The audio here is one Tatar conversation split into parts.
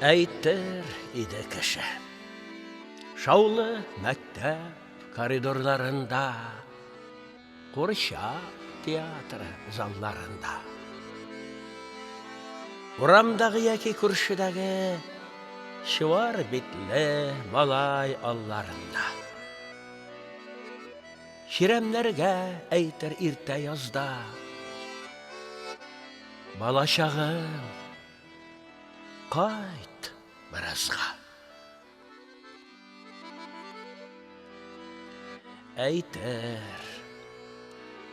Әйтер иде кеше. Шаулы мәктәп коридорларында, курчак театры залларында. Урамдагы яки күршедәге чуар битле малай алларында. Чирәмнәргә әйтер иртә язда. Балачагым, кайт беразга. Әйтер,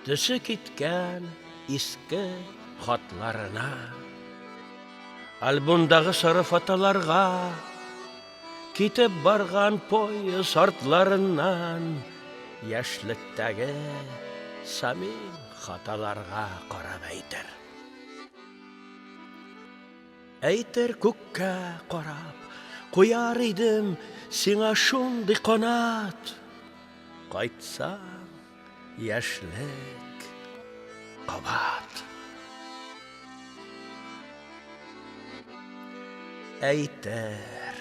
төсе киткән иске хатларына, альбомдагы сары фотоларга, китеп барган поезд артларыннан яшьлектәге самим хаталарга карап әйтер. Әйтер күккә карап, куяр идем сиңа шундый канат. Кайтсаң, яшьлек кабат. Әйтер,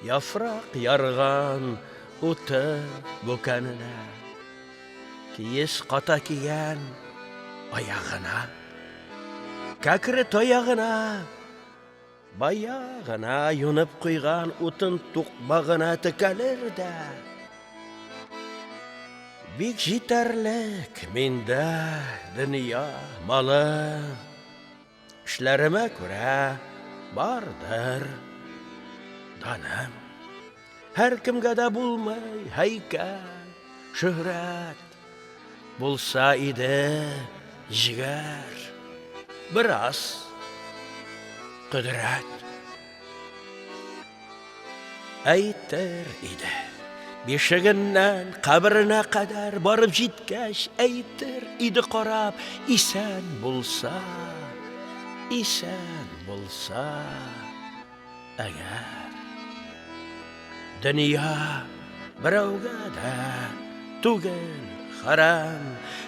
яфрак ярган уты бүкәненә, киез ката кигән аягына. Кәкре таягына бая гына юнып куйган утын тукмагына текәлер дә. Бик җитәрлек миндә дөнья малы. Эшләремә күрә бардыр даным. Һәркемгә дә булмый һәйкәл, шөһрәт. Булса иде җегәр, бераз кодрәт. Әйтер иде, бишегеннән каберенә кадәр барып җиткәч, әйтер иде карап, исән булса, исән булса. Әгәр дөнья берәүгә дә түгел хәрам,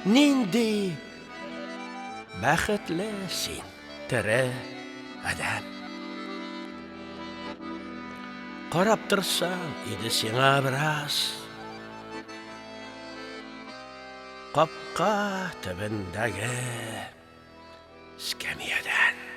нинди бәхетле син, тере адәм. Карап торсам иде сиңа бераз, капка төбендәге эскәмиядән.